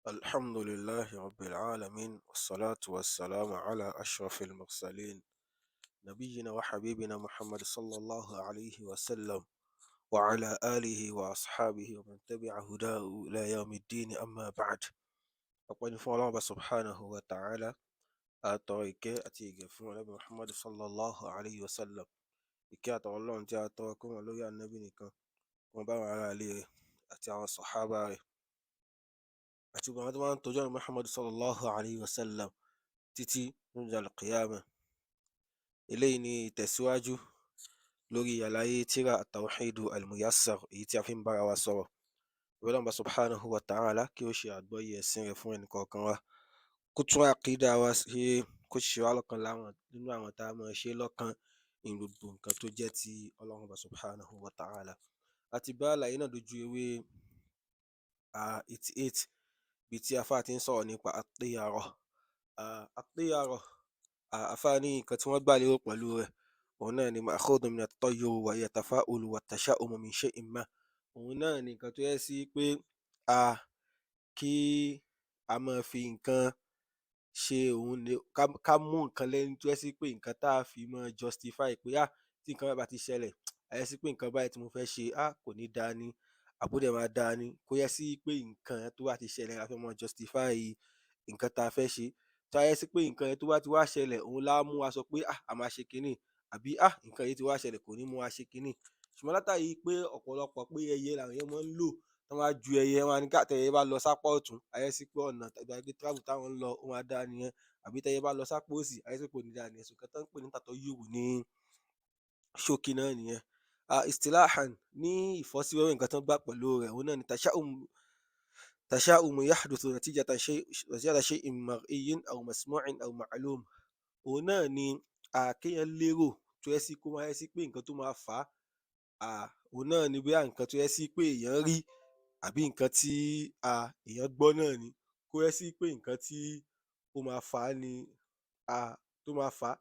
الحمد لله رب العالمين، والصلاة والسلام على أشرف المرسلين، نبينا وحبيبنا محمد صلى الله عليه وسلم، وعلى آله وأصحابه ومن تبع هداه إلى يوم الدين. أما بعد، ọpẹ́ ni fún Ọlọ́run Ọba subhanahu wa ta'ala. A tọrọ ìkẹ́ àti ìgẹ̀ fún Ànábì Muhammad sallallahu alayhi wa sallam. Ìkẹ́ àtọ̀rọ̀ Ọlọ́run tí a tọrọ kó wọn lórí Ànábì nìkan, wọn bá àwọn ará ilé rẹ̀ àti àwọn sàhábà rẹ̀ àti gbogbo àwọn tó máa ń tọ́jú Ànábì Muhammad sallallahu alayhi wa sallam títí ní al-qiyamah. Eléyìí ni ìtẹ̀síwájú lórí àlàyé tírà at-Tawhidu al-Muyassar, èyí tí a fi ń bára wa sọ̀rọ̀. Ọlọ́run Ọba subhanahu wa ta'ala kí ó ṣe àgbọ́yé ẹ̀sìn rẹ̀ fún ẹnìkọ̀ọ̀kan wa, kó tún àkídà wa ṣe, kó ṣe wá lọ́kan láwọn nínú àwọn tá a máa ṣe lọ́kan ní gbogbo nǹkan tó jẹ́ ti Ọlọ́run Ọba subhanahu wa ta'ala. A ti bá àlàyé náà dójú ewé 88, ibi tí afá ti ń sọ̀rọ̀ nípa at-tiyarah. At-tiyarah, afá ní nǹkan tí wọ́n gbà lérò pẹ̀lú rẹ̀, òun náà ni ma'khudun min at-tatayyur wa hiya at-tafa'ul wa at-tasha'um min shay'in ma. Òun náà ni nǹkan tó jẹ́ sí pé kí a máa fi nǹkan ṣe, òun ni ká mú nǹkan lẹ́ni tó jẹ́ sí pé nǹkan tá a fi máa justify pé tí nǹkan báyìí bá ti ṣẹlẹ̀, á jẹ́ sí pé nǹkan báyìí tí mo fẹ́ ṣe, kò ní dáa ni, àbó dẹ̀ máa dáa ni. Kó jẹ́ sí pé nǹkan tó bá ti ṣẹlẹ̀ la fẹ́ máa justify nǹkan tá a fẹ́ ṣe, tó bá jẹ́ sí pé nǹkan yẹn tó bá ti wá ṣẹlẹ̀, òun lá mú wa sọ pé a máa ṣe kinní, àbí nǹkan yìí ti wá ṣẹlẹ̀, kò ní mú wa ṣe kinní. Ṣùgbọ́n látàrí pé ọ̀pọ̀lọpọ̀ pé ẹyẹ làwọn èèyàn máa ń lò, tán bá ju ẹyẹ, wọ́n á ní ká tẹ́yẹ bá lọ sápá ọ̀tún, á jẹ́ sí pé ọ̀nà tàbí travel táwọn ń lọ, ó máa dáa nìyẹn, àbí tẹ́yẹ bá lọ sápá òsì, á jẹ́ sí pé kò ní dáa nìyẹn. So nǹkan tán ń pè ní tatayyur ní ṣókí náà nìyẹn. Istilahan, ní ìfọ́síwẹ́wẹ́, nǹkan tán gbà pẹ̀lú rẹ̀, òun náà ni tasha'um yahduthu natijata shay'in mar'iyyin aw masmu'in aw ma'lum. Òun náà ni kéèyàn lérò tó jẹ́ sí kó máa jẹ́ sí pé nǹkan tó máa fà á, òun náà ni bóyá nǹkan tó jẹ́ sí pé èèyàn rí àbí nǹkan tí èèyàn gbọ́ náà ni, kó jẹ́ sí pé nǹkan tí ó máa fà á ni, tó máa fà á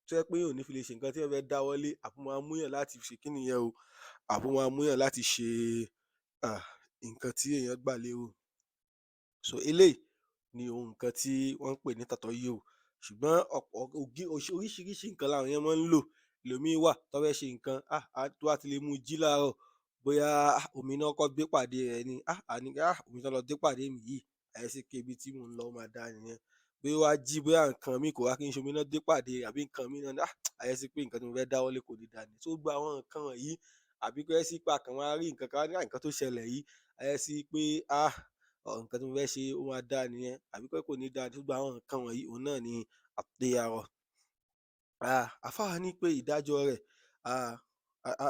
tó jẹ́ pé èèyàn ò ní fi lè ṣe nǹkan téèyàn fẹ́ dáwọ́ lé, àbó máa múyàn láti ṣe kí nìyẹn o, àbó máa múyàn láti ṣe nǹkan tí èèyàn gbà lérò. So eléyìí ni ohun nǹkan tí wọ́n ń pè ní tatayyur. Ṣùgbọ́n ọ̀pọ̀ oríṣiríṣi nǹkan làwọn èèyàn máa ń lò. Ẹlòmíín wà tó fẹ́ ṣe nǹkan, tó bá ti lè mú un jí láàárọ̀, bóyá omi náà kọ́kọ́ gbé pàdé rẹ̀ ni, á ní omi tán lọ gbé pàdé mi yìí, á jẹ́ sí pé ibi tí mò ń lọ, ó máa dáa nìyẹn. Bóyá ó wá jí, bóyá nǹkan míì kò wá kí ń ṣe omi náà gbé pàdé rẹ̀ àbí nǹkan míì náà ni, á jẹ́ sí pé nǹkan tí mo fẹ́ dáwọ́ lé kò ní dáa nìyẹn. So gbogbo àwọn nǹkan wọ̀nyí, àbí kó jẹ́ sí pé a kàn máa rí nǹkan kan, á ní nǹkan tó ṣẹlẹ̀ yìí, á jẹ́ sí pé nǹkan tí mo fẹ́ ṣe, ó máa dáa nìyẹn, àbí pé kò ní dáa. Gbogbo àwọn nǹkan wọ̀nyí, òun náà ni at-tiyarah. Àfáà wa ní pé ìdájọ́ rẹ̀,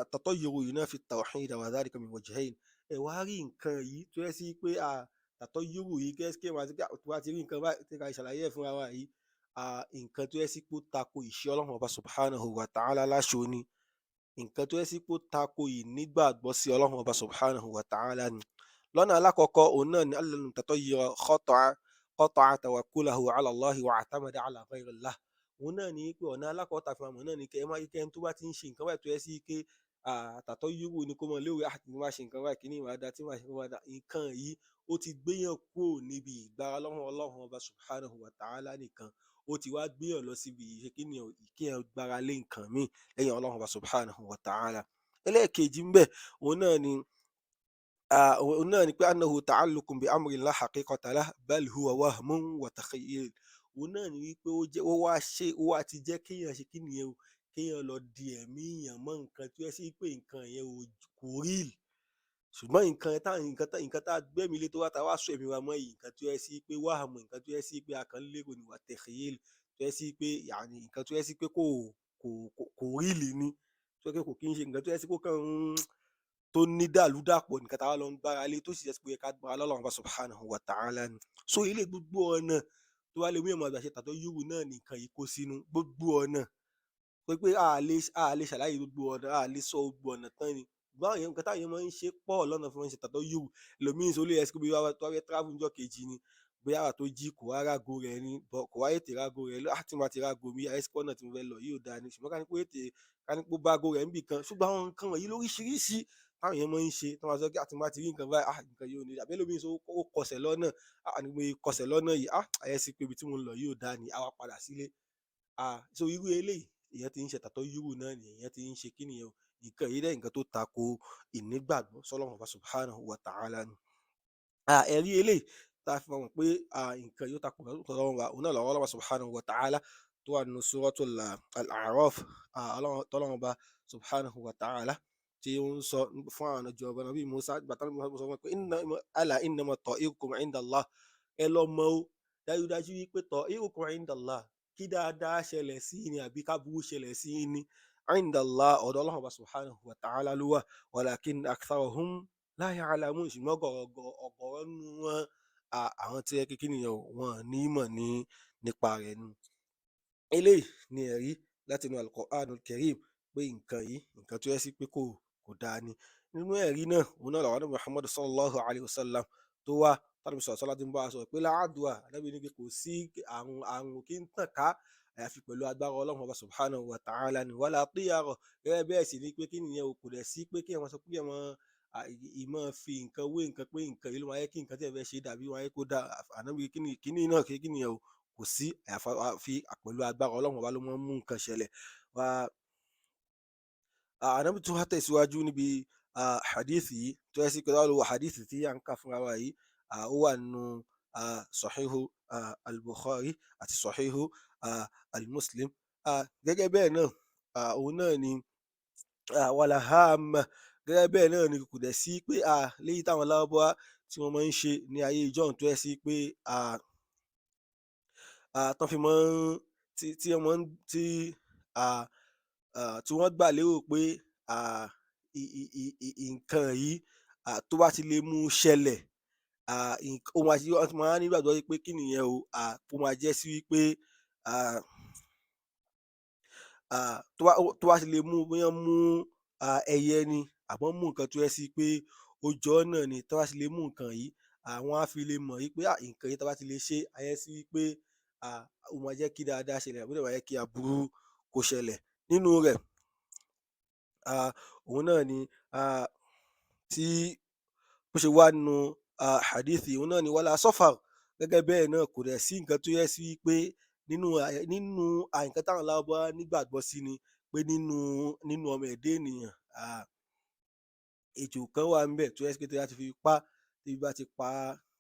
at-tatayyur yunafi at-tawhid wa dhalika min wajhayn. Ẹ wá rí nǹkan yìí tó jẹ́ sí pé tatayyur yìí, kí kéèyàn máa sọ pé tó bá ti rí nǹkan báyìí tí ká ṣàlàyé ẹ̀ fúnra wa yìí, nǹkan tó jẹ́ sí pé ó tako ìṣe Ọlọ́run Ọba subhanahu wa ta'ala láṣo ni, nǹkan tó jẹ́ sí pé ó tako ìnígbàgbọ́ sí Ọlọ́run Ọba subhanahu wa ta'ala ni. Lọ́nà alákọ̀ọ́kọ́, òun náà ni anna al-mutatayyira qata'a tawakkulahu ala Allahi wa i'tamada ala ghayrillah. Òun náà ni pé ọ̀nà alákọ̀ọ́kọ́ tá a fi máa mọ̀ náà ni kẹ́ ẹ máa kẹ́ ẹni tó bá ti ń ṣe nǹkan báyìí tó jẹ́ sí pé tatayyur ni, kó máa lérò, tí mo bá ṣe nǹkan báyìí, kíní yìí máa dáa, tí mo bá ṣe nǹkan báyìí dáa, nǹkan yìí ó ti gbéyàn kúrò níbi ìgbára lọ́wọ́ Ọlọ́run Ọba subhanahu wa ta'ala nìkan, ó ti wá gbéyàn lọ síbi ìṣe kíni o, kéèyàn gbára lé nǹkan míì lẹ́yìn Ọlọ́run Ọba subhanahu wa ta'ala. Ẹlẹ́ẹ̀kejì ńbẹ̀, òun náà ni pé annahu ta'alluqun bi amrin la haqiqata lahu bal huwa wahmun wa takhayyul. Òun náà ni wípé ó jẹ́ ó wá ṣe ó wá ti jẹ́ kéèyàn ṣe kíni yẹn o, kéèyàn lọ di ẹ̀mí èèyàn mọ́ nǹkan tó jẹ́ sí pé nǹkan yẹn ò kò real, ṣùgbọ́n nǹkan tá gbẹ́mìí lé, tó wá ta wá sọ ẹ̀mí wa mọ́ yìí, nǹkan tó jẹ́ sí pé wahmu, nǹkan tó jẹ́ sí pé a kàn ń lérò ní, wa takhayyul, tó jẹ́ sí pé yàní nǹkan tó jẹ́ sí pé kò real ni, tó jẹ́ pé kò kí ń ṣe nǹkan tó jẹ́ sí pé ó kàn ń tó ní dàrúdàpọ̀, nǹkan tá a wá lọ ń gbára lé, tó sì jẹ́ sí pé ó yẹ ká gbára lé Ọlọ́run Ọba subhanahu wa ta'ala ni. So eléyìí, gbogbo ọ̀nà tó bá lè mú èèyàn máa gbà ṣe tatayyur náà ni nǹkan yìí kó sínú. Gbogbo ọ̀nà pé a lè ṣàlàyé gbogbo ọ̀nà, a lè sọ gbogbo ọ̀nà tán ni. Báwọn èèyàn, nǹkan táwọn èèyàn máa ń ṣe pọ̀ lọ́nà fún wọn ṣe tatayyur. Ẹlòmíì ó lè jẹ́ sí pé bóyá tó bá fẹ́ travel níjọ́ kejì ni, bóyá ìgbà tó jí, kò wá rágo rẹ̀ ni, kò wá tètè rágo rẹ̀, tí n bá ti rágo mi, á jẹ́ sí pé ọ̀nà tí mo fẹ́ lọ yìí ò dáa ni. Ṣùgbọ́n ká ní pé ó tètè, ká ní pé ó bá ago rẹ̀ níbì kan. Ṣùgbọ́n àwọn nǹkan wọ̀nyí lóríṣiríṣi. Táwọn èèyàn máa ń ṣe tí wọ́n sọ pé àti bá ti rí nǹkan báyìí, nǹkan yóò ní, àbí ẹlòmíì sọ ó kọsẹ̀ lọ́nà, àní mo kọsẹ̀ lọ́nà yìí, àyẹ̀ sí pé ibi tí mo ń lọ yóò dáa ni, àwa padà sílé. So irú eléyìí, èèyàn ti ń ṣe tatayyuru náà ni, èèyàn ti ń ṣe kí nìyẹn o, nǹkan yìí dẹ̀ nǹkan tó tako ìnígbàgbọ́ sọ́lọ́run Ọba subhanahu wa ta'ala ni. Ẹ̀rí eléyìí tá a fi mọ̀ pé nǹkan yóò tako Ọlọ́run Ọba, òun náà lọ́wọ́ Ọlọ́run subhanahu wa ta'ala tó wà nínú suratul Al-A'raf, tọ́lọ́run Ọba subhanahu wa ta'ala tí ó ń sọ fún àwọn ọjọ́ ọba Nabi Musa bàtà Musa sọ fún pé ala innama ta'irukum 'inda Allah, ẹ lọ mọ̀ o dájúdájú wípé ta'irukum 'inda Allah, kí dáadáa ṣẹlẹ̀ sí ni àbí káburú ṣẹlẹ̀ sí ni, 'inda Allah, ọ̀dọ̀ Ọlọ́run Ọba subhanahu wa ta'ala ló wà, walakin aktharuhum la ya'lamun, ṣùgbọ́n ọ̀gọ̀rọ̀ nínú wọn, àwọn tí ẹ kékeré nìyẹn wọn ní mọ̀ ní nípa rẹ̀ ni. Eléyìí ni ẹ̀rí láti inú Al-Qur'anul Karim pé nǹkan yìí nǹkan tó yẹ sí pé kò dáa ni. Nínú ẹ̀rí náà, òun náà làwọn Ànábì Muhammad sallallahu alayhi wa sallam tó wá tàbí sọ̀rọ̀ sọ́lá tí ń bá a sọ̀rọ̀ pé láàdùà, Ànábì ní pé kò sí àrùn kí ń tàn ká àyàfi pẹ̀lú agbára Ọlọ́run Ọba subhanahu wa ta'ala ni, wala tiyara, gẹ́gẹ́ bẹ́ẹ̀ sì ni pé kí nìyẹn o, kò dẹ̀ sí pé kí wọ́n sọ pé wọ́n ìmọ̀ fi nǹkan wé nǹkan pé nǹkan yìí ló máa yẹ kí nǹkan tí ẹ fẹ́ ṣe dàbí wọ́n ayé kó dá. Ànábì kíní náà kí nìyẹn o, kò sí àyàfi pẹ̀lú agbára Ọlọ́run Ọba ló máa ń mú nǹkan ṣẹlẹ̀. Ànábì tún wá tẹ̀síwájú níbi hadithi yìí tó yẹ sí pé wọ́n lo hadithi tí à ń kà fúnra wa yìí, ó wà nínú Sahihu al-Bukhari àti Sahihu al-Muslim. Gẹ́gẹ́ bẹ́ẹ̀ náà, òun náà ni wàlà hàmà, gẹ́gẹ́ bẹ́ẹ̀ náà ni kò dẹ̀ sí pé léyìí táwọn Lárúbáwá tí wọ́n máa ń ṣe ní ayé ìjọ́un tó yẹ sí pé tán fi máa ń tí wọ́n máa ń tí wọ́n gbà lérò pé nǹkan yìí tó bá ti lè mú ṣẹlẹ̀, ó máa ṣe, wọ́n ti máa ń nígbàgbọ́ pé kí nìyẹn o, ó máa jẹ́ sí wípé tó bá ti lè mú, bóyá mú ẹyẹ ni àbọ́n mú nǹkan tó yẹ sí pé ó jọ ọ́ náà ni, tó bá ti lè mú nǹkan yìí, àwọn á fi lè mọ̀ wípé nǹkan yìí tó bá ti lè ṣe, á jẹ́ sí wípé ó máa jẹ́ kí dáadáa ṣẹlẹ̀ àbí ó máa jẹ́ kí aburú kó ṣẹlẹ̀. Nínú rẹ̀, òun náà ni tí bó ṣe wá nínú hadithi, òun náà ni wala safar, gẹ́gẹ́ bẹ́ẹ̀ náà kò dẹ̀ sí nǹkan tó yẹ sí pé nínú nǹkan táwọn Lárúbáwá nígbàgbọ́ sí ni pé nínú ọmọ ẹ̀dá ènìyàn, ejò kan wà ńbẹ̀ tó yẹ sí pé tí a ti fi pa, tí bá ti pa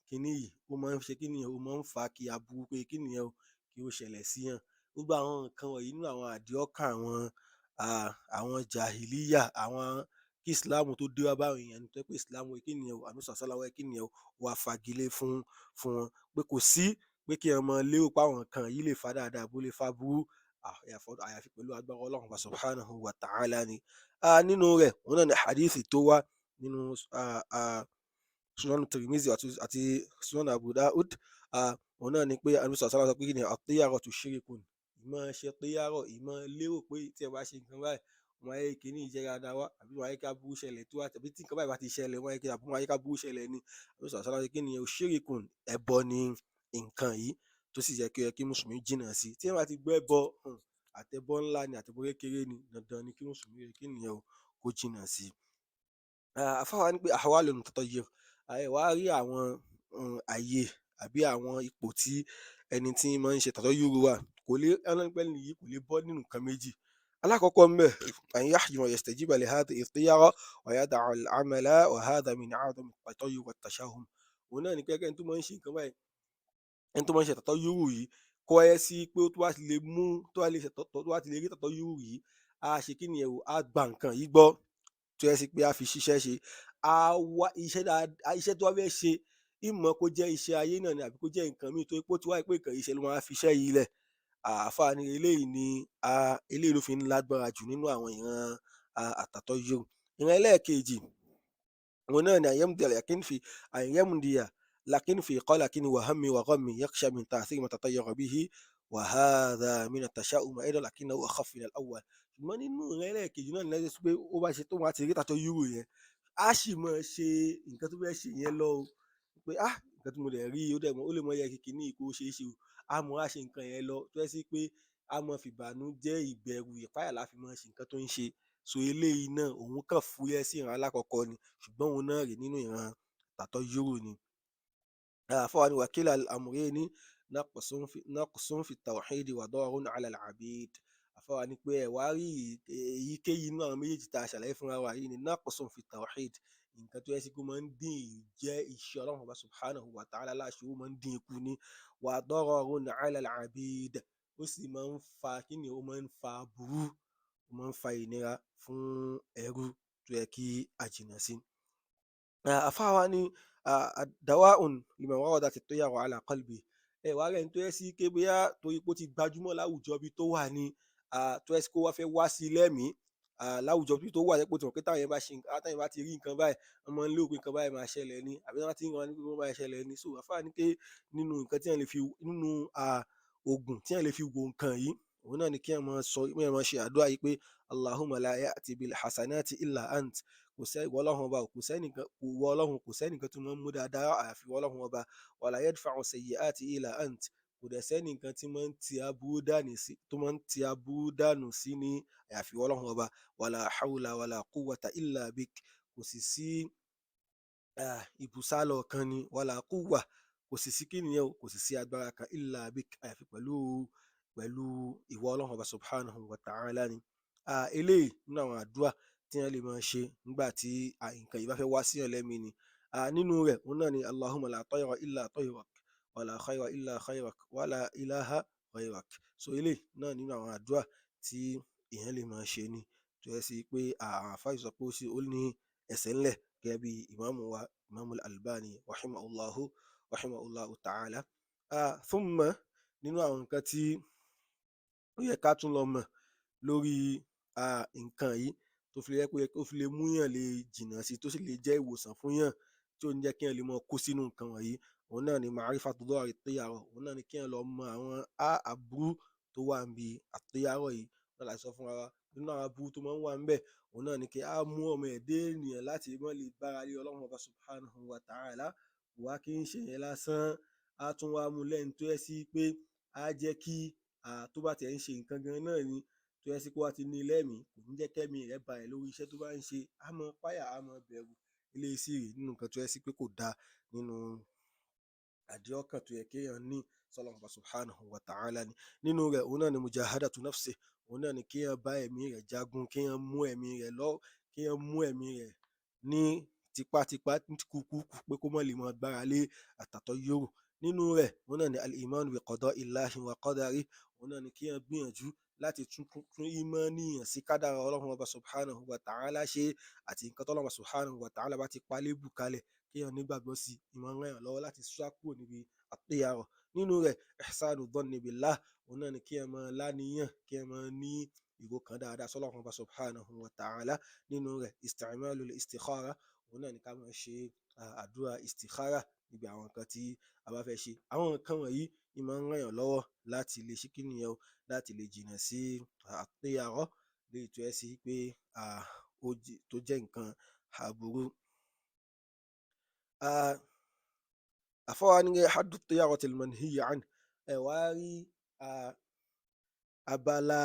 kinní yìí, ó máa ń ṣe kí nìyẹn, ó máa ń fa kí aburú pé kí nìyẹn o kí ó ṣẹlẹ̀ síyàn. Gbogbo àwọn nǹkan wọ̀nyí nínú àwọn àdìọ́kàn àwọn jàhílíyà, àwọn kí Islam tó dé wá báwọn èèyàn, tó jẹ́ pé Islam kí nìyẹn o, Ànábì sallallahu alaihi wasallam kí nìyẹn o, wá fagilé fún wọn pé kò sí pé kí ẹ máa lérò pé àwọn nǹkan yìí lè fa dáadáa bó lè fa burú, àyàfi pẹ̀lú agbára Ọlọ́run Ọba subhanahu wa ta'ala ni. Nínú rẹ̀, òun náà ni hadithi tó wá nínú Sunan Tirmidhi àti Sunan Abu Dawud, òun náà ni pé Ànábì sallallahu alaihi wasallam sọ pé kí ni at-tiyaratu shirkun, ìmọ̀ ṣe tiyarọ̀, ìmọ̀ lérò pé tí ẹ bá ṣe nǹkan báyìí, wọ́n á yẹ kí ní ìjẹ́ dáadáa wá, àbí wọ́n á yẹ kí aburú ṣẹlẹ̀ tó wá, tàbí tí nǹkan báyìí bá ti ṣẹlẹ̀, wọ́n á yẹ kí aburú ṣẹlẹ̀ ni. Ànábì sallallahu alaihi wasallam kí ni shirkun, ẹbọ ni nǹkan yìí, tó sì yẹ kí mùsùlùmí jìnnà sí. Tí ẹ bá ti gbọ́ ẹbọ, àtẹbọ ńlá ni àtẹbọ kékeré ni, dandan ni kí mùsùlùmí kí nìyẹn o kó jìnnà sí. Àfáà wa ní pé ahwalul mutatayyir, ẹ wá rí àwọn àyè àbí àwọn ipò tí ẹni tí máa ń ṣe tatayyuru wà, kò lè ẹlẹ́ni yìí kò lè bọ́ nínú nǹkan méjì. Alákọ̀ọ́kọ́ ńbẹ̀, an yahjuma yastajiba li hadhihi at-tiyara wa yada'a al-amala wa hadha min a'zami at-tatayyur wat-tashahhum. Òun náà ni pé ẹni tó máa ń ṣe nǹkan báyìí, ẹni tó máa ń ṣe tatayyuru yìí, kó wáyé sí pé tó bá ti lè mú, tó bá ti lè rí tatayyuru yìí, á ṣe kí nìyẹn o, á gba nǹkan yìí gbọ́, tó yẹ sí pé á fi ṣiṣẹ́ ṣe, á wá iṣẹ́ dáadáa, iṣẹ́ tó bá fẹ́ ṣe, ìmọ̀ kó jẹ́ iṣẹ́ ayé náà ni àbí kó jẹ́ nǹkan míì tó pé ó ti wáyé pé nǹkan yìí ṣe ló máa fi iṣẹ́ yìí lẹ̀. Àáfàá ni eléyìí ni eléyìí ló fi ń lágbára jù nínú àwọn ìran at-tatayyur. Ìran ẹlẹ́ẹ̀kejì, òun náà ni àyẹ́mùdíyà lakin fi qalaqin wa hammi wa ghammi yakhsha min ta'thiri ma tatayyara bihi wa hadha min at-tasha'um aidan lakinnahu akhaffu min al-awwal. Ṣùgbọ́n nínú ìran ẹlẹ́ẹ̀kejì náà ni lẹ́yìn pé ó bá ṣe tó wọn á ti rí tatayyuru yẹn, á sì máa ṣe nǹkan tó fẹ́ ṣe yẹn lọ o, pé nǹkan tí mo lè rí, ó dẹ̀ mọ́, ó lè mọ yẹ kí kinní yìí kó ṣeé ṣe o, á mọ á ṣe nǹkan yẹn lọ, tó jẹ́ sí pé á mọ fìbànújẹ́, ìbẹ̀rù, ìpáyà la fi máa ṣe nǹkan tó ń ṣe. So eléyìí náà, òun kàn fúyẹ́ sí ìran alákọ̀ọ́kọ́ ni, ṣùgbọ́n òun náà rèé, nínú ìran tatayyuru ni. Àfáà wa ní wa kila al-amrayni naqsun fi tawhidi wa dararun ala al-abid. Àfáà wa ní pé ẹ wá rí èyíkéyìí nínú àwọn méjèèjì tá a ṣàlàyé fúnra wa yìí ní naqsun fi tawhid, nǹkan tó yẹ sí pé ó máa ń dín ìjẹ́ ìṣe Ọlọ́run Ọba subhanahu wa ta'ala láṣẹ, ó máa ń dín ikú ní, wa dararun ala al-abid, ó sì máa ń fa kíni, ó máa ń fa aburú, ó máa ń fa ìnira fún ẹrú tó yẹ kí a jìnà sí. Àfáà wa ní dawa'un liman waradat at-tiyara ala qalbi. Ẹ wá rẹ́ni tó yẹ sí pé bóyá torí pé ó ti gbajúmọ̀ láwùjọ ibi tó wà ní, tó yẹ sí pé ó wá fẹ́ wá sí lẹ́mìí láwùjọ ibi tó wà, yẹ pé ó ti mọ̀ pé táwọn yẹn bá ṣe, táwọn yẹn bá ti rí nǹkan báyìí, wọ́n máa ń lérò pé nǹkan báyìí máa ṣẹlẹ̀ ni, àbí wọ́n ti ń wọn ní pé wọ́n máa ṣẹlẹ̀ ni. So àfáà ní pé nínú nǹkan tí wọ́n lè fi, nínú oògùn tí wọ́n lè fi wo nǹkan yìí, òun náà ni kí wọ́n máa sọ, kí wọ́n máa ṣe àdúrà yìí pé Allahumma la ya'ti bil hasanati illa ant. Kò sẹ́ ìwọ Ọlọ́run Ọba, kò sẹ́nìkan, ìwọ Ọlọ́run, kò sẹ́nìkan tó máa ń mú dáadáa àyàfi ìwọ Ọlọ́run Ọba. Wala yadfa'u sayyi'ati illa ant. Kò dẹ̀ sẹ́nìkan tí máa ń ti aburú dànù sí, tó máa ń ti aburú dànù sí ní àyàfi ìwọ Ọlọ́run Ọba. Wala hawla wala quwwata illa bik. Kò sì sí ibùsálọ̀ kan ni, wala quwwa, kò sì sí kíni yẹn o, kò sì sí agbára kan, illa bik, àyàfi pẹ̀lú ìwọ Ọlọ́run Ọba subhanahu wa ta'ala ni. Eléyìí nínú àwọn àdúrà tí wọ́n lè máa ṣe nígbà tí nǹkan yìí bá fẹ́ wá síyàn lẹ́mìí ni. Nínú rẹ̀, òun náà ni Allahumma la tayra illa tayrak wala khayra illa khayrak wala ilaha ghayrak. So eléyìí náà nínú àwọn àdúrà tí èèyàn lè máa ṣe ni, tó yẹ sí pé àwọn àfáà sọ pé ó sì ó ní ẹsẹ̀ ńlẹ̀, gẹ́gẹ́ bí ìmáàmù wa, Ìmáàmù Al-Albani rahimahullahu ta'ala. Thumma, nínú àwọn nǹkan tí ó yẹ ká tún lọ mọ̀ lórí nǹkan yìí, tó fi yẹ pé ó fi lè múyàn lè jìnnà sí, tó sì lè jẹ́ ìwòsàn fún yàn, tí ò ní jẹ́ kéèyàn lè máa kó sínú nǹkan wọ̀nyí, òun náà ni ma'rifatu darari at-tiyara. Òun náà ni kéèyàn lọ mọ àwọn aburú tó wà níbi at-tiyara yìí. Náà la sọ fúnra wa nínú àwọn aburú tó máa ń wà ńbẹ̀, òun náà ni kí á mú ọmọ ẹ̀dá ènìyàn láti má lè gbára lé Ọlọ́run Ọba subhanahu wa ta'ala. Kò wá kí ń ṣe yẹn lásán, á tún wá mú lẹ́ni tó yẹ sí pé á jẹ́ kí tó bá tiẹ̀ ń ṣe nǹkan gan náà ni, tó yẹ sí pé wá ti ní lẹ́mìí, kò ní jẹ́ kẹ́mi rẹ̀ balẹ̀ lórí iṣẹ́ tó bá ń ṣe, á máa páyà, á máa bẹ̀rù. Eléyìí sì rèé, nínú nǹkan tó yẹ sí pé kò dáa nínú àdìọ́kàn tó yẹ kéèyàn ní sọ́lọ́run Ọba subhanahu wa ta'ala ni. Nínú rẹ̀, òun náà ni mujahadatu nafsi. Òun náà ni kéèyàn bá ẹ̀mí rẹ̀ jagun, kéèyàn mú ẹ̀mí rẹ̀ lọ, kéèyàn mú ẹ̀mí rẹ̀ ní tipátipá, ní kúkúkú, pé kó má lè máa gbára lé at-tatayyur. Nínú rẹ̀, òun náà ni al-imanu bi qada'illahi wa qadarihi. Òun náà ni kéèyàn gbìyànjú láti tún ìmánìyàn sí kádàrá Ọlọ́run Ọba subhanahu wa ta'ala ṣe, àti nǹkan tọ́lọ́run Ọba subhanahu wa ta'ala bá ti pa lébù kalẹ̀, kéèyàn nígbàgbọ́ sí i, máa ń ràn yàn lọ́wọ́ láti sá kúrò níbi at-tiyara. Nínú rẹ̀, ihsanu dhanni billah. Òun náà ni kéèyàn máa láníyàn, kéèyàn máa ní ìrokàn dáadáa sọ́lọ́run Ọba subhanahu wa ta'ala. Nínú rẹ̀, isti'malul istikhara. Òun náà ni ká máa ṣe àdúrà istikhara níbi àwọn nǹkan tí a bá fẹ́ ṣe. Àwọn nǹkan wọ̀nyí ní máa ń ràn yàn lọ́wọ́ láti lè ṣe kí nìyẹn o, láti lè jìnnà sí at-tiyara, léyìí tó jẹ́ sí pé tó jẹ́ nǹkan aburú. Àfáà wa ní haddu at-tiyarati al-manhiyyi anhu. Ẹ wá rí abala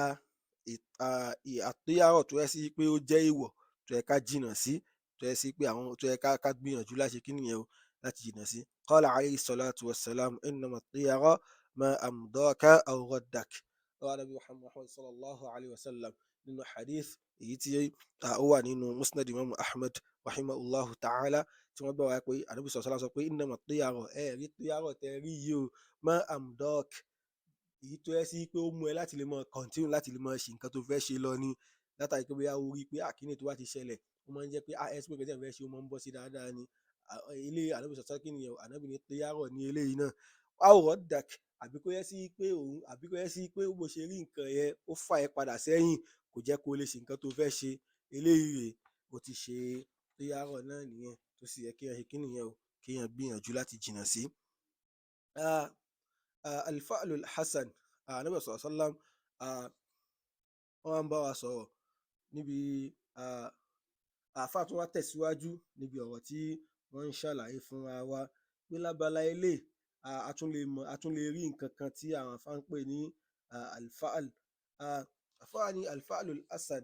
at-tiyara tó jẹ́ sí pé ó jẹ́ èèwọ̀, tó yẹ ká jìnnà sí, tó yẹ sí pé àwọn tó yẹ ká gbìyànjú láti ṣe kí nìyẹn o, láti jìnnà sí. Qala alayhi salatu wassalam innama at-tiyara ma amdaka aw raddak. Qala Nabi Muhammad sallallahu alayhi wa sallam nínú hadith èyí tí ó wà nínú Musnad Imam Ahmad rahimahullahu ta'ala, tí wọ́n gbà wá pé Ànábì sallallahu alaihi wasallam sọ pé innama at-tiyara, ẹ rí tiyara tẹ rí yìí o, ma amdak, èyí tó yẹ sí pé ó mú ẹ láti lè máa continue, láti lè máa ṣe nǹkan tó fẹ́ ṣe lọ ni, látàrí pé bóyá o rí i pé àkíní tó bá ti ṣẹlẹ̀, ó máa ń jẹ́ pé ẹ sí pé nǹkan tí ẹ̀ fẹ́ ṣe, ó máa ń bọ́ sí dáadáa ni. Eléyìí, Ànábì sallallahu kí nìyẹn o, Ànábì ní tiyara ní eléyìí náà. Aw raddak, àbí kó yẹ sí pé òun, àbí kó yẹ sí pé bó ṣe rí nǹkan yẹn, ó fà ẹ́ padà sẹ́yìn, kò jẹ́ kó lè ṣe nǹkan tó fẹ́ ṣe. Eléyìí rèé, ó ti ṣe tiyara náà nìyẹn, tó sì yẹ kéèyàn ṣe kí nìyẹn o, kéèyàn gbìyànjú láti jìnnà sí. Al-fa'lul hasan. Ànábì sallallahu alaihi wasallam wọ́n wá ń bá wa sọ̀rọ̀ níbi àáfàá tó wá tẹ̀síwájú níbi ọ̀rọ̀ tí wọ́n ń ṣàlàyé fúnra wa pé lábala eléyìí, a tún lè mọ̀, a tún lè rí nǹkan kan tí àwọn àfáà ń pè ní al-fa'l. Àfáà ní al-fa'lul hasan.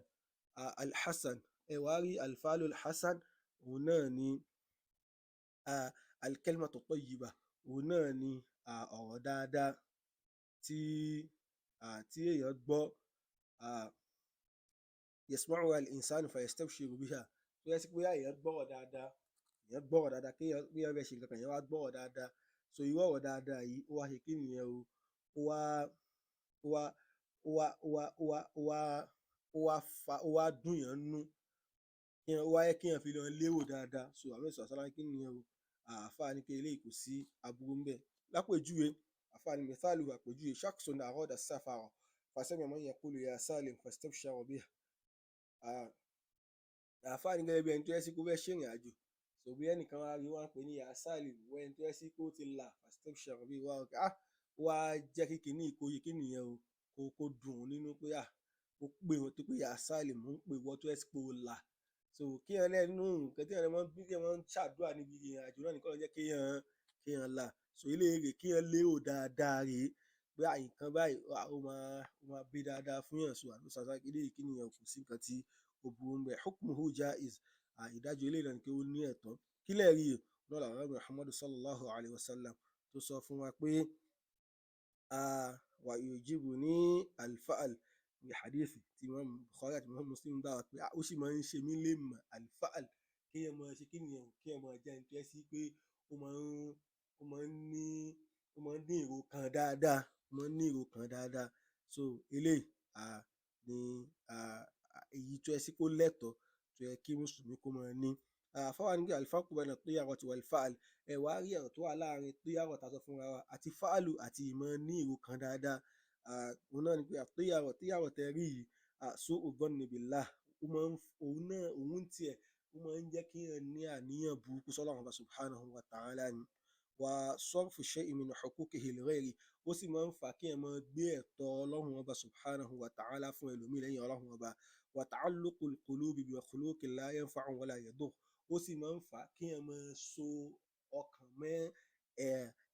Alhassan, ẹ wá rí alfaalu alhassan, òun náà ni alkalimatu tayyiba, òun náà ni ọ̀rọ̀ dáadáa tí tí èèyàn gbọ́, yasma'uha al-insanu fayastabshiru biha, tó jẹ́ sí pé èèyàn gbọ́rọ̀ dáadáa, èèyàn gbọ́rọ̀ dáadáa, kéèyàn kéèyàn fẹ́ ṣe nǹkan kan, èèyàn wá gbọ́rọ̀ dáadáa. So irú ọ̀rọ̀ dáadáa yìí, ó wá ṣe kí nìyẹn o, ó wá ó wá ó wá ó wá ó wá ó wá ó wá fa, ó wá dùn yàn nú, kéèyàn ó wá yẹ kéèyàn fi lọ lérò dáadáa. So àwọn èso àsálà kí nìyẹn o, àáfàá ní pé eléyìí kò sí aburú ńbẹ̀. Lápèjúwe, àáfàá ní mithalu, àpèjúwe, shakhsun arada safara fasami'a man yaqulu ya salim fastabshara biha. Àáfàá ní gẹ́gẹ́ bí ẹni tó yẹ sí kó fẹ́ ṣèrìn àjò, so bí ẹnìkan wá rí wọn pè ní ya salim, wọ́n ẹni tó yẹ sí kó ti là, fastabshara bihi, wá wá jẹ́ kí kinní kó yẹ kí nìyẹn o, kó dùn ún nínú pé ó pè wọ́n tó pé ya salim, mò ń pè wọ́n tó yẹ sí pé ó là. So kéèyàn lẹ́nu nǹkan tí èèyàn máa ń bí, kéèyàn máa ń ṣàdúrà níbi ìrìn àjò náà ní kọ́ ló jẹ́ kéèyàn là. So eléyìí rèé, kéèyàn lérò dáadáa rèé pé nǹkan báyìí ó máa bí dáadáa fún yàn. So àbí sàṣà eléyìí kí nìyẹn, kò sí nǹkan tí ó burú ńbẹ̀. Hukmuhu jaiz, ìdájọ́ eléyìí náà ni pé ó ní ẹ̀tọ́. Kí lẹ̀rí náà làwọn Muhammadu sallallahu alayhi wa sallam tó sọ fún wa pé wa yujibuni al-fa'l ní hadith tí Imam Bukhari àti Imam Muslim gbà wá pé ó sì máa ń ṣe mí lè mọ̀ al-fa'l, kéèyàn máa ṣe kí nìyẹn, kéèyàn máa jẹ́ ẹni tó yẹ sí pé ó máa ń ní èrò kan dáadáa, ó máa ń ní èrò kan dáadáa. So eléyìí ni èyí tó yẹ sí kó lẹ́tọ̀ọ́ tó yẹ kí mùsùlùmí kó máa ní. Àfáà wa ní pé al-farqu bayna at-tiyarati wal-fa'l, ẹ wá rí ọ̀rọ̀ tó wà láàrin tiyarọ̀ tá a sọ fúnra wa àti fa'lu àti ìmọ̀ ní èrò kan dáadáa, òun náà ni pé at-tiyarọ̀, tiyarọ̀ tẹ rí yìí, su'u dhanni billah, ó máa ń òun náà òun tiẹ̀ ó máa ń jẹ́ kéèyàn ní àníyàn burúkú sọ́lọ́run Ọba subhanahu wa ta'ala ni, wa sarfu shay'in min huquqihi li ghayri, ó sì máa ń fà kéèyàn máa gbé ẹ̀tọ́ Ọlọ́run Ọba subhanahu wa ta'ala fún ẹlòmíì lẹ́yìn Ọlọ́run Ọba, wa ta'alluqul qulubi bi makhluqin la yanfa'u wa la yadur, ó sì máa ń fà kéèyàn máa so ọkàn mọ́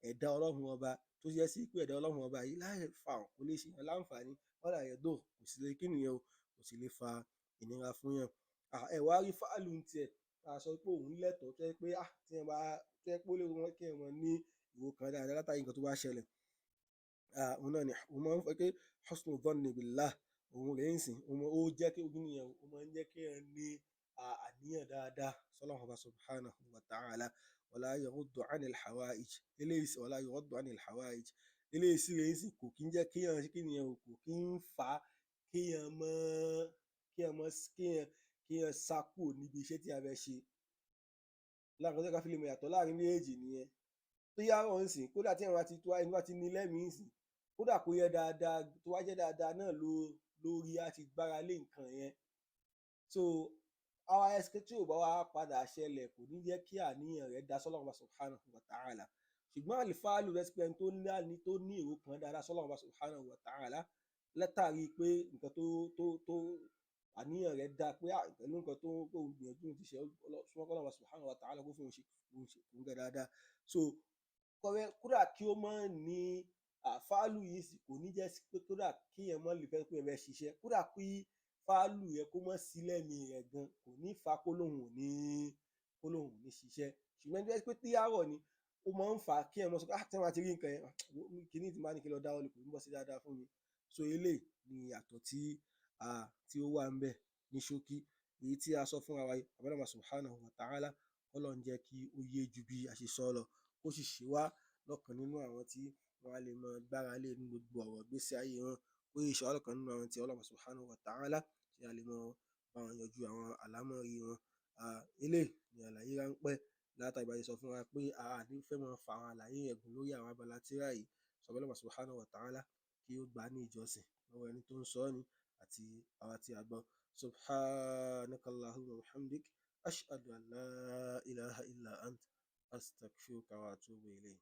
ẹ̀dá Ọlọ́run Ọba tó jẹ́ sí pé ẹ̀dá Ọlọ́run Ọba yìí la yanfa'u, kò lè ṣe yàn láǹfààní, wa la yadur, kò sì lè kí nìyẹn o, kò sì lè fa ìnira fún yàn. Ẹ wá rí fáàlù ń tiẹ̀ tá a sọ pé òun lẹ́tọ̀ọ́ tó jẹ́ pé tí èèyàn bá tó jẹ́ pé ó lè wọ́n kéèyàn máa ní ìwò kan dáadáa látàrí nǹkan tó bá ṣẹlẹ̀. Òun náà ni òun máa ń fẹ́ pé husnu dhanni billah, òun rèé ń sìn, òun ó jẹ́ kí ogún nìyẹn, ó máa ń jẹ́ kéèyàn ní àníyàn dáadáa sọ́lọ́run Ọba subhanahu wa ta'ala. Wala yaruddu anil hawaij, eléyìí wala yuraddu anil hawaij, eléyìí sì rèé ń sìn, kò kí ń jẹ́ kéèyàn kí nìyẹn o, kò kí ń fà á kéèyàn mọ́ kéèyàn sá kúrò níbi iṣẹ́ tí a fẹ́ ṣe. Lára nǹkan tó yẹ ká fi lè mọ̀ ìyàtọ̀ láàrin méjèèjì nìyẹn. Tíyárọ̀ ń sìn, kódà tí èèyàn bá ti tó ẹni bá ti ní lẹ́mìí ń sìn, kódà kó yẹ dáadáa tó wá jẹ́ dáadáa náà ló lórí á ti gbára lé nǹkan yẹn. So àwa ẹsẹ̀ tí ò bá wá padà ṣẹlẹ̀, kò ní jẹ́ kí àníyàn rẹ̀ dá sọ́lọ́run Ọba subhanahu wa ta'ala. Ṣùgbọ́n àlìfáàlù rẹ̀ pé ẹni tó ní àní tó ní èrò kan dáadáa sọ́lọ́run Ọba subhanahu wa ta'ala, látàrí pé nǹkan tó àníyàn rẹ̀ dá pé pẹ̀lú nǹkan tó ń gbìyànjú ti ṣe súnmọ́ kọ́lọ́run Ọba subhanahu wa ta'ala kó fún òun ṣe òun ṣe òun gẹ̀ dáadáa. So kọ́rẹ́ kódà kí ó má ní àfáàlù yìí sì kò ní jẹ́ pé kódà kíyàn má lè fẹ́ pé ẹ fẹ́ ṣiṣẹ́, kódà kí fáàlù yẹn kó má sí lẹ́mìí rẹ̀ gan, kò ní fa kó lóun ò ní ṣiṣẹ́. Ṣùgbọ́n tó jẹ́ pé tíyárọ̀ ni, ó máa ń fà á kéèyàn máa sọ pé tí wọ́n bá ti rí nǹkan yẹn, kíní tí n bá ní kí n lọ dáwọ́ lé, kò ní bọ́ sí dáadáa fún mi. So eléyìí ni ìyàtọ̀ tí ó wà ńbẹ̀ ní ṣókí. Èyí tí a sọ fúnra wa yìí, Ọlọ́run Ọba subhanahu wa ta'ala, k'Ọlọ́run jẹ́ kí ó yé ju bí a ṣe sọ lọ, kó sì ṣe wá lọ́kan nínú àwọn tí wọ́n á lè máa gbára lé ní gbogbo ọ̀rọ̀ ìgbésí ayé wọn, kó sì ṣe wá lọ́kan nínú àwọn tí Ọlọ́run subhanahu wa ta'ala tí a lè máa bá wọn yanjú àwọn àlámọ̀rí wọn. Eléyìí ni àlàyé ráńpẹ́ látàrí bá ṣe sọ fún wa pé a ní fẹ́ máa fa àwọn àlàyé yẹn gùn lórí àwọn abala tírà yìí. Sọ Ọlọ́run subhanahu wa ta'ala kí ó gbà á ní ìjọsìn lọ́wọ́ ẹni tó ń sọ ọ́ ni àti àwa tí a gbọ́. Subhanakallahumma wa bihamdik, ashhadu an la ilaha illa ant, astaghfiruka wa atubu ilayk.